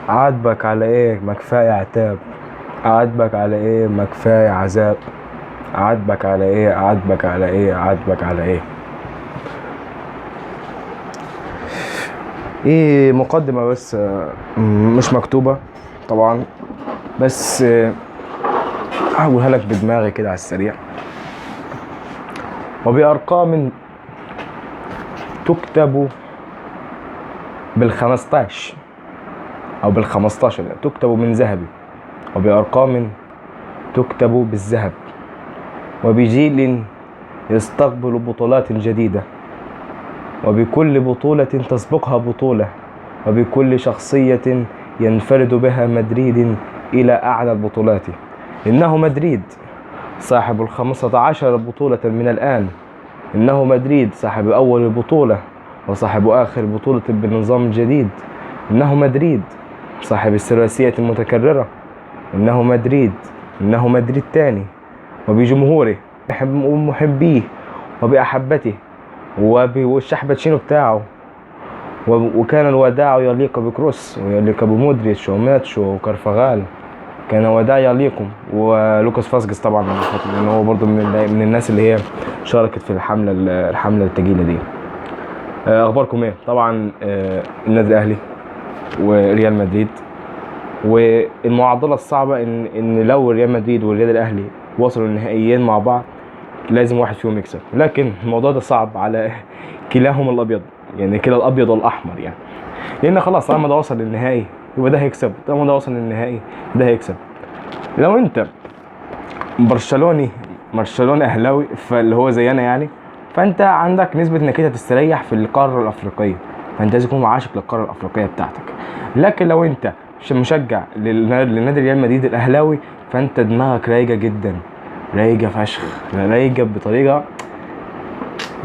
عاتبك على ايه؟ ما كفاية عتاب. عاتبك على ايه؟ ما كفاية عذاب. عاتبك على ايه؟ عاتبك على ايه؟ عاتبك على ايه؟ ايه مقدمه بس مش مكتوبة طبعا، بس هقولها لك بدماغي كده على السريع. وبأرقام تكتب بال15 أو بال15 تكتب من ذهبي، وبأرقام تكتب بالذهب، وبجيل يستقبل بطولات جديدة، وبكل بطولة تسبقها بطولة، وبكل شخصية ينفرد بها مدريد إلى أعلى البطولات. إنه مدريد صاحب 15 بطولة من الآن. إنه مدريد صاحب أول بطولة وصاحب آخر بطولة بالنظام الجديد. إنه مدريد صاحب الثلاثية المتكررة. إنه مدريد، إنه مدريد تاني، وبجمهوره ومحبيه وبأحبته والشحبتشينو بتاعه. وكان الوداع يليق بكروس ويليق بمودريتش وماتشو وكارفاغال، كان وداع يليق، ولوكاس فاسكيز طبعا، لأنه هو برضه من الناس اللي هي شاركت في الحملة الثقيلة دي. أخباركم إيه؟ طبعا النادي الأهلي وريال مدريد، والمعضلة الصعبة إن لو ريال مدريد والريال الأهلي وصلوا النهائيين مع بعض لازم واحد فيهم يكسب، لكن الموضوع ده صعب على كلاهما الأبيض، يعني كلا الأبيض والأحمر، يعني لأن خلاص طالما ده وصل للنهائي يبقى ده هيكسب، طالما ده وصل للنهائي ده هيكسب. لو أنت برشلوني أهلاوي فاللي هو زي أنا يعني، فأنت عندك نسبة إنك أنت تستريح في القارة الأفريقية، فأنت لازم تكون عاشق للقارة الأفريقية بتاعتك. لكن لو أنت مشجع لنادي ريال مدريد الأهلاوي فأنت دماغك رايقة جدا، رايقة فشخ، رايقة بطريقة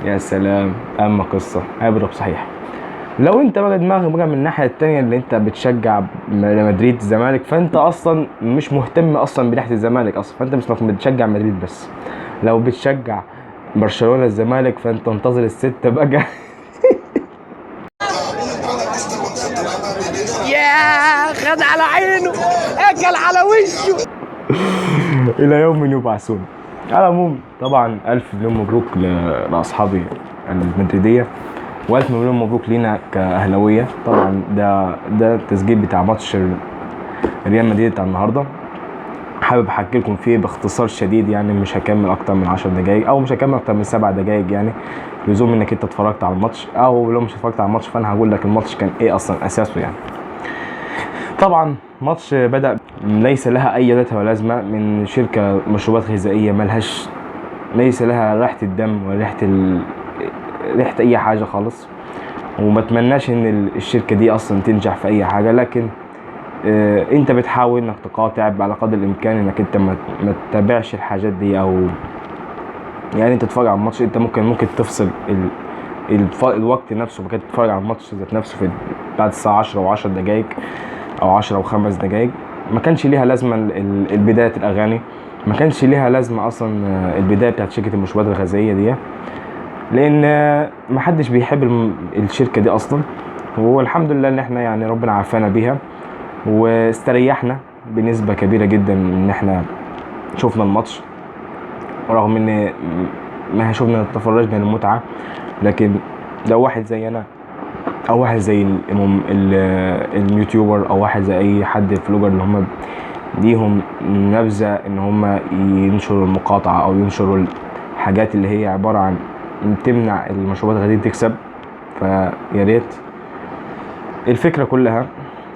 يا سلام، أما قصة عبرة صحيح. لو انت بقى دماغك بقى من الناحية التانية اللي انت بتشجع مدريد الزمالك، فانت اصلا مش مهتم اصلا بناحية الزمالك اصلا، فانت مش بتشجع مدريد بس. لو بتشجع برشلونة الزمالك فانت انتظر الستة بقى. يا خد على عينه، اكل على وشه. الى يوم يبعثون. على العموم طبعا الف مليون مبروك لاصحابي المدريديه، والف مليون مبروك لينا كاهلاويه. طبعا ده التسجيل بتاع ماتش ريال مدريد بتاع النهارده، حابب احكي لكم فيه باختصار شديد، يعني مش هكمل اكتر من 10 دقايق او مش هكمل اكتر من 7 دقايق، يعني لزوم انك انت اتفرجت على الماتش، او لو مش اتفرجت على الماتش فانا هقول لك الماتش كان ايه اصلا اساسه. يعني طبعا ماتش بدأ ليس لها اي لازمه ولا لازمه من شركة مشروبات غذائية ملهاش، ليس لها ريحه الدم ولا ريحه ريحه اي حاجة خالص، وما اتمناش ان الشركة دي اصلا تنجح في اي حاجة. لكن انت بتحاول انك تقاطع على قدر الامكان انك انت ما تتابعش الحاجات دي، او يعني انت تتفرج على الماتش، انت ممكن تفصل الوقت نفسه، ممكن تتفرج على الماتش ذات نفسه في بعد الساعة 10:10 او 10:05. ما كانش ليها لازمه البداية الاغاني، ما كانش ليها لازمه اصلا البداية بتاعت شركة المشروبات الغازية دي، لان ما حدش بيحب الشركة دي اصلا. والحمد لله ان احنا يعني ربنا عافانا بيها واستريحنا بنسبة كبيرة جدا ان احنا شفنا الماتش، رغم ان ما شفنا تفرجنا للمتعه. لكن لو واحد زي انا او واحد زي ال YouTuber او واحد زي اي حد vlogger اللي هم ليهم نبذه ان هم ينشروا المقاطعة او ينشروا الحاجات اللي هي عبارة عن تمنع المشروبات الغازية تكسب، فيا ريت. الفكرة كلها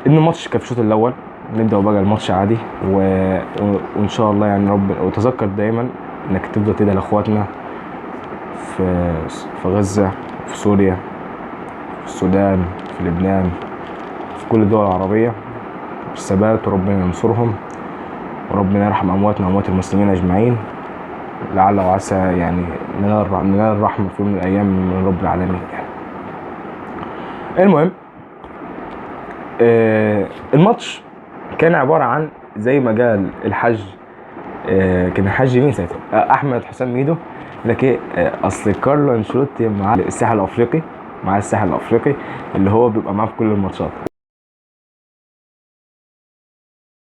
ان الماتش كان في الشوط الاول، نبدا بقى الماتش عادي وان شاء الله يعني رب. وتذكر دايما انك تفضل تدعي لاخواتنا في غزة، في سوريا، في السودان، في لبنان، في كل الدول العربية بالثبات، وربنا ينصرهم وربنا يرحم امواتنا واموات المسلمين اجمعين، لعل وعسى يعني ننال الرحمة في يوم من الايام من رب العالمين. يعني المهم الماتش كان عبارة عن زي ما قال الحاج، كان الحاج مين ساعتها؟ احمد حسام ميدو، لك اصل كارلو انشيلوتي مع الساحل الافريقي، مع الساحل الافريقي اللي هو بيبقى معاه في كل الماتشات.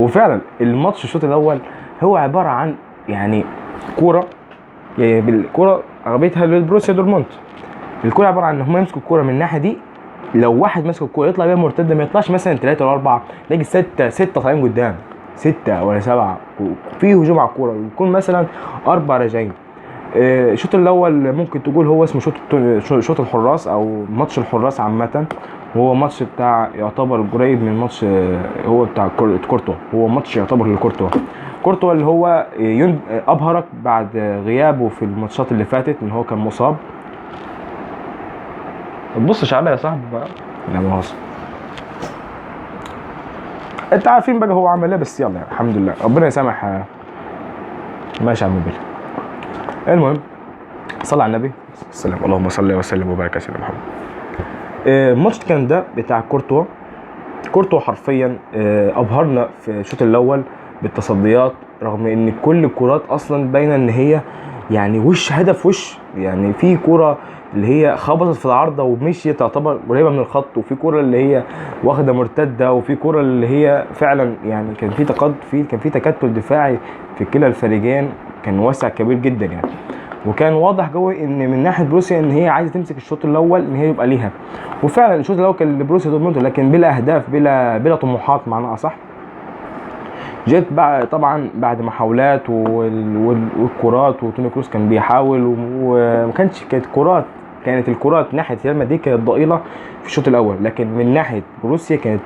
وفعلا الماتش الشوط الاول هو عبارة عن يعني كورة، يعني بالكورة اغلبيتها لبروسيا دورتموند. الكورة عبارة عن ان هم يمسكوا الكورة من الناحية دي، لو واحد ماسك الكورة يطلع بيها مرتدة، ما يطلعش مثلا 3 ولا 4، تلاقي 6 طالعين قدام، 6 ولا 7 في هجوم على الكورة، يكون مثلا 4 راجعين. الشوط الاول ممكن تقول هو اسمه شوط الحراس او ماتش الحراس عامة، وهو ماتش بتاع يعتبر قريب من ماتش، هو بتاع كورتوا، هو ماتش يعتبر لكورتوا. كورتوا اللي هو ابهرك بعد غيابه في الماتشات اللي فاتت ان هو كان مصاب. ما تبصش عليا يا صاحبي بقى، لا مؤاخذة، انت عارفين بقى هو عمل ايه، بس يلا يعني الحمد لله ربنا يسامح. ماشي يا عم بيلا. المهم صلى على النبي السلام، اللهم صل وسلم وبارك على سيدنا محمد. الماتش كان ده بتاع كورتوا. كورتوا حرفيا ابهرنا في الشوط الاول بالتصديات، رغم ان كل الكرات اصلا باينة ان هي يعني وش هدف وش، يعني في كرة اللي هي خبطت في العارضة ومشيت تعتبر قريبه من الخط، وفي كرة اللي هي واخده مرتدة، وفي كرة اللي هي فعلا يعني كان في تقدم، كان في تكتل دفاعي في كلا الفريقين، كان واسع كبير جدا يعني. وكان واضح قوي ان من ناحية بروسيا ان هي عايزه تمسك الشوط الاول ان هي يبقى ليها، وفعلا الشوط الاول كان لبروسيا دورتموند، لكن بلا اهداف بلا طموحات معنى اصح. جت بقى طبعا بعد محاولات والكرات، وتوني كروس كان بيحاول وما كانش، كانت كرات، كانت الكرات ناحية ريال مدريد كانت ضئيلة في الشوط الاول، لكن من ناحية بروسيا كانت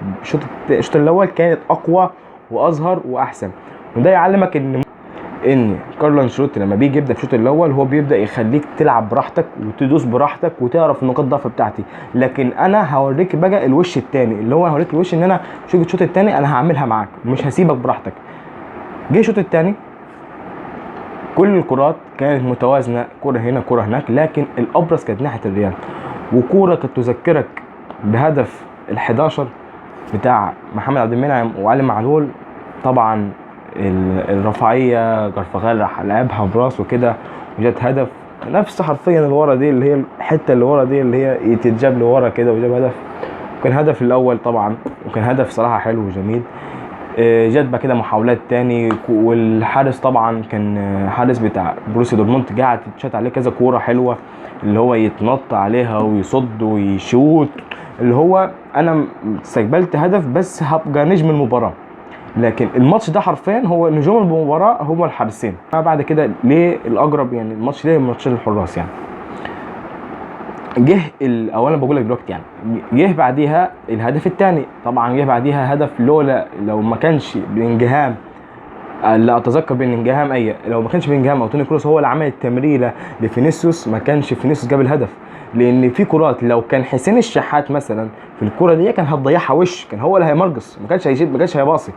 الشوط الاول كانت اقوى واظهر واحسن. وده يعلمك ان كارلو انشيلوتي لما بيجي يبدا في الشوط الاول هو بيبدا يخليك تلعب براحتك وتدوس براحتك وتعرف نقاط الضعف بتاعتي، لكن انا هوريك بقى الوش الثاني، اللي هو هوريك الوش ان انا شوف الشوط الثاني انا هعملها معاك، مش هسيبك براحتك. جه الشوط الثاني كل الكرات كانت متوازنة، كره هنا كره هناك، لكن الابرز كانت ناحية الريال، وكوره كانت تذكرك بهدف ال11 بتاع محمد عبد المنعم وعلي معلول. طبعا الرفاعيه كارفاخال راح لعبها براسه كده وجت هدف، نفس حرفيا الورا دي اللي هي الحتة اللي ورا دي اللي هي تتجاب لورا كده وجاب هدف، وكان هدف الاول طبعا، وكان هدف صراحة حلو وجميل. جت بقى كده محاولات تاني، والحارس طبعا كان حارس بتاع بروسيا دورتموند قاعد يتشات عليه كذا كورة حلوة اللي هو يتنط عليها ويصد ويشوت، اللي هو انا استقبلت هدف بس هبقى نجم المباراة. لكن الماتش ده حرفيا هو نجوم المباراة هم الحارسين. بعد كده ليه الاقرب يعني الماتش ليه ماتش الحراس يعني جه اولا بقول لك دلوقتي يعني جه بعديها الهدف الثاني، طبعا جه بعديها هدف لولا لو ما كانش بلينجهام، لا اتذكر بلينجهام اي، لو ما كانش بلينجهام او توني كروس هو اللي عمل التمريره لفينيسيوس ما كانش فينيسيوس جاب الهدف، لان في كرات لو كان حسين الشحات مثلا في الكره دي كان هتضيعها وش، كان هو اللي هيمرجص، ما كانش هيجيب، ما كانش هيباصي.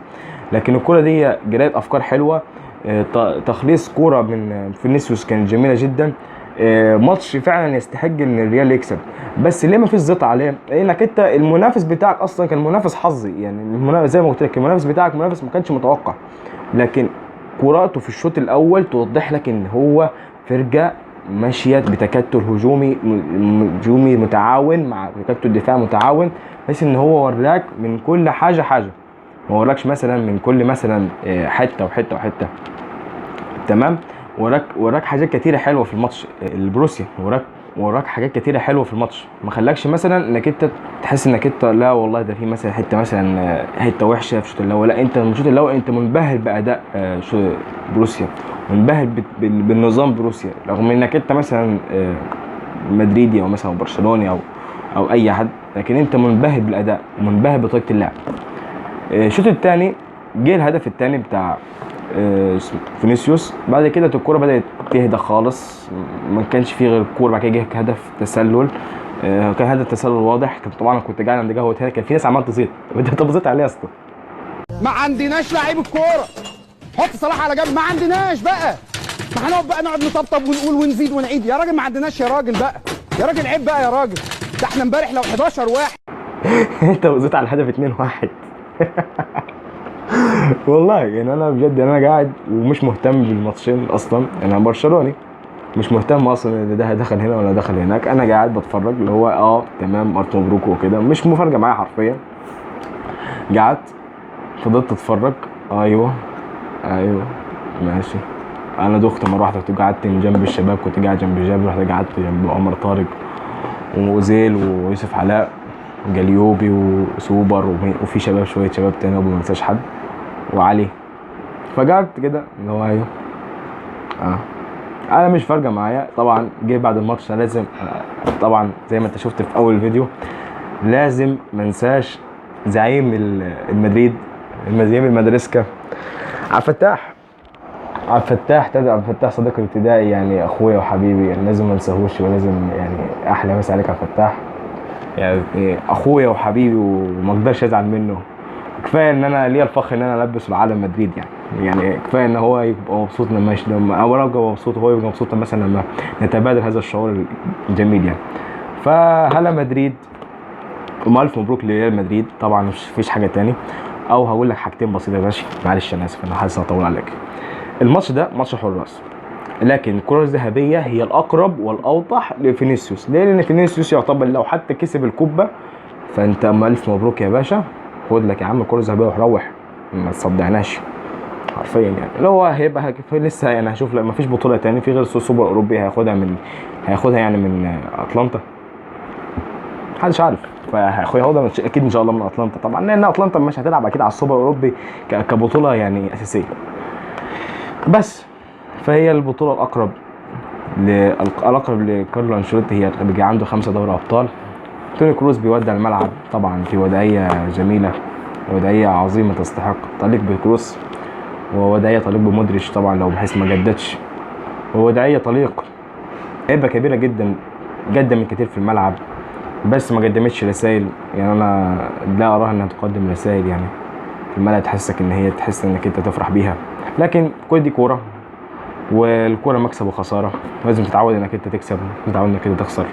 لكن الكره دي جريت افكار حلوة، تخليص كورة من فينيسيوس كانت جميلة جدا. ماتش فعلا يستحق ان الريال يكسب، بس ليه ما فيش زيطه عليه؟ لانك انت المنافس بتاعك اصلا كان منافس حظي يعني، زي ما قلت لك المنافس بتاعك منافس ما كانش متوقع، لكن كراته في الشوط الاول توضح لك ان هو فرقه ماشية بتكتل هجومي هجومي متعاون مع تكتل دفاع متعاون، بحيث ان هو وراك من كل حاجة حاجة، ما وراكش مثلا من كل مثلا حتة وحتة وحتة، تمام؟ وراك حاجات كتيرة حلوة في الماتش البروسيا، وراك حاجات كتيرة حلوة في الماتش، ما خلاكش مثلا انك انت تحس انك انت لا والله ده في مثلا حتة مثلا حتة وحشة في الشوط الاول، لا انت الشوط الاول انت منبهر باداء بروسيا، منبهر بالنظام بروسيا، رغم انك انت مثلا مدريدي او مثلا برشلوني او اي حد، لكن انت منبهر بالاداء ومنبهر بطريقة اللعب. الشوط الثاني جه الهدف الثاني بتاع فينيسيوس، بعد كده الكورة بدات تهدى خالص، ما كانش فيه غير الكورة، بعد كده جه هدف تسلل، كان هدف تسلل واضح، كان طبعا كنت قاعد عند قهوة هنا، كان في ناس عماله تزيط، انت بتزيط عليه يا اسطى؟ ما عندناش لعيب الكورة، حط صلاح على جنب، ما عندناش بقى، ما هنقعد بقى نقعد نطبطب ونقول ونزيد ونعيد يا راجل، ما عندناش يا راجل بقى، يا راجل عيب بقى يا راجل، ده احنا امبارح لو 11 واحد انت بتزيط على الهدف 2-1. والله يعني انا بجد انا قاعد ومش مهتم بالماتشين اصلا، انا برشلوني مش مهتم اصلا ان ده دخل هنا ولا دخل هناك، انا قاعد بتفرج اللي هو تمام الف مبروك وكده، مش مفارقه معايا حرفيا. قعدت فضلت اتفرج، ايوه ماشي. انا دخت مرة واحدة، كنت قعدت من جنب الشباب، كنت قاعد جنب جابر، رحت قعدت جنب عمر طارق وزيل ويوسف علاء وجليوبي وسوبر وفي شباب شوية شباب تاني وما انساش حد وعلي. فقعدت كده اللي هو ايوه انا مش فارقه معايا. طبعا جه بعد الماتش انا لازم طبعا زي ما انت شفت في اول فيديو لازم ما انساش زعيم المدريد، زعيم المدرسكا عبد الفتاح. عبد الفتاح عبد الفتاح صديقي الابتدائي يعني اخويا وحبيبي، يعني لازم ما انساهوش، ولازم يعني احلى مسا عليك عبد الفتاح، يعني اخويا وحبيبي وما اقدرش ازعل منه. كفاية ان انا ليا الفخر ان انا البسه العالم مدريد، يعني كفاية ان هو يبقى مبسوط لما او انا ابقى مبسوط وهو يبقى مبسوط مثلا لما نتبادل هذا الشعور الجميل يعني. فهلا مدريد والف مبروك لريال مدريد. طبعا مش فيش حاجة تاني، او هقول لك حاجتين بسيطة ماشي، معلش انا اسف انا حاسس هطول عليك. الماتش ده ماتش حراس، لكن الكره الذهبية هي الاقرب والاوضح لفينيسيوس. ليه؟ لان فينيسيوس يعتبر لو حتى كسب الكوبا فانت الف مبروك يا باشا، خد لك يا عم الكره الذهبية وروح، ما تصدعناش حرفيا يعني. اللي هو هيبقى لسه يعني هشوف ما فيش بطوله تاني في غير سوبر اوروبي هياخدها يعني من اتلانتا، محدش عارف، فهياخدها اكيد ان شاء الله من اتلانتا طبعا، لان اتلانتا مش هتلعب اكيد على السوبر الاوروبي كبطوله يعني اساسية بس. فهي البطولة الاقرب لكارلو انشيلوتي، هي بيجي عنده 5 دوري ابطال. توني كروز بيودع الملعب طبعا في وداعيه جميلة، وداعيه عظيمة تستحق تليق بكروس، ووداعيه تليق بمودريتش طبعا لو بحيث ما جددش، ووداعيه تليق لعيبة كبيرة جدا قدمت كتير في الملعب بس ما قدمتش رسائل. يعني انا لا اراها انها تقدم رسائل يعني في الملعب تحسك ان هي تحس انك انت تفرح بيها، لكن كل دي كورة، والكوره مكسب وخسارة، لازم تتعود انك انت تكسب، تتعود انك انت تخسر.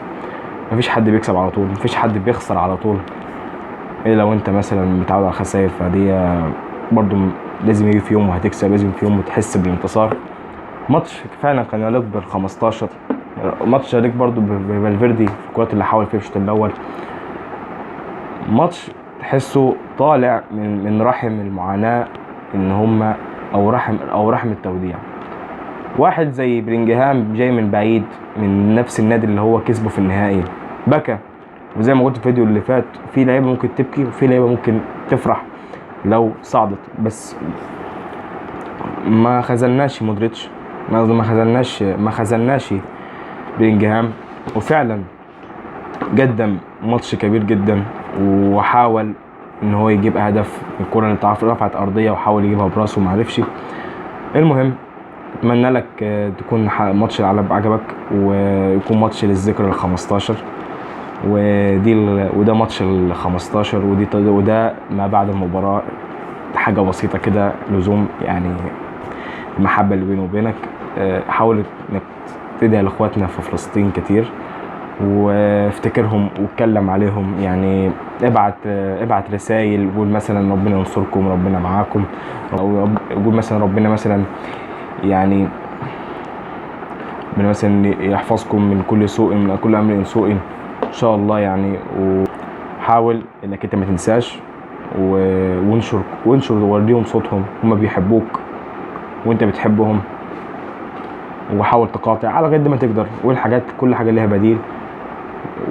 مفيش حد بيكسب على طول، مفيش حد بيخسر على طول، الا لو انت مثلا متعود على الخسائر، فدي برضو لازم يجي في يوم وهتكسب، لازم في يوم وتحس بالانتصار. ماتش فعلا كان يليق بال 15، ماتش يليق برضو بفالفيردي في الكرات اللي حاول فيها في الشوط الاول. ماتش تحسه طالع من رحم المعاناة ان هما او رحم التوديع. واحد زي بلينجهام جاي من بعيد من نفس النادي اللي هو كسبه في النهائي بكى، وزي ما قلت في الفيديو اللي فات في لعيبة ممكن تبكي وفي لعيبة ممكن تفرح لو صعدت، بس ما خذلناش مودريتش، ما خذلناش بلينجهام، وفعلا قدم ماتش كبير جدا وحاول ان هو يجيب هدف. الكره اللي رفعت ارضية وحاول يجيبها براسه وما عرفش. المهم اتمنى لك تكون ماتش العالم عجبك، ويكون ماتش للذكرى ال 15، وده ماتش ال 15، وده ما بعد المباراة، حاجة بسيطة كده لزوم يعني المحبة اللي بيني وبينك. حاول انك تدعي لاخواتنا في فلسطين كتير، وافتكرهم واتكلم عليهم، يعني ابعت رسائل، قول مثلا ربنا ينصركم، ربنا معاكم، او قول مثلا ربنا مثلا يعني ربنا مثلا يحفظكم من كل سوء، من كل امر سوء ان شاء الله يعني. وحاول انك انت ما تنساش، وانشر ووريهم صوتهم، هما بيحبوك وانت بتحبهم، وحاول تقاطع على قد ما تقدر، والحاجات كل حاجة ليها بديل،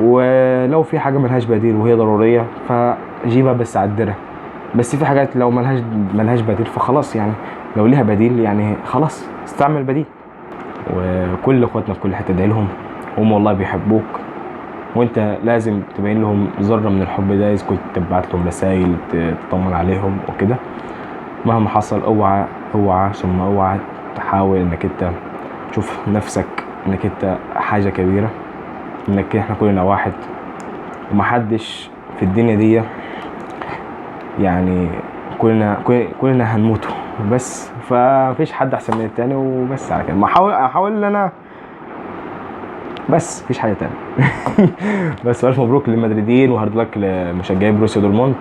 ولو في حاجة ملهاش بديل وهي ضرورية فجيبها بس عدلها، بس في حاجات لو ملهاش بديل فخلاص يعني، لو ليها بديل يعني خلاص استعمل بديل. وكل اخواتنا في كل حتة ادعي لهم، هم والله بيحبوك، وانت لازم تبين لهم ذره من الحب ده، اذا كنت تبعت لهم رسائل تطمن عليهم وكده. مهما حصل اوعى اوعى ثم اوعى تحاول انك انت تشوف نفسك انك انت حاجة كبيرة، انك احنا كلنا واحد، ومحدش في الدنيا دي يعني كلنا هنموتوا بس، فمفيش حد احسن من التاني وبس. على كده احاول ان انا بس مفيش حاجة تانية. بس الف مبروك للمدريدين، و hard luck لمشجعي بروسيا دورتموند،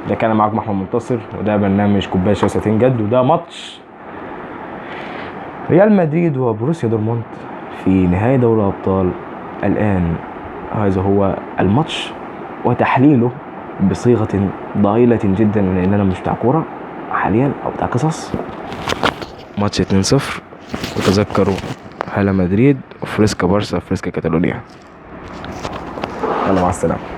ده كان معاكم احمد منتصر، وده برنامج كوباية شاي ساعتين جد، وده ماتش ريال مدريد وبروسيا دورتموند في نهائي دوري الابطال. الان هذا هو الماتش وتحليله بصيغة ضئيلة جدا، لان انا مش بتاع كورة حاليا او بتاع قصص. ماتش 2-0، وتذكروا هلا مدريد وفريسكا بارسا، فريسكا كاتالونيا. يلا مع السلامة.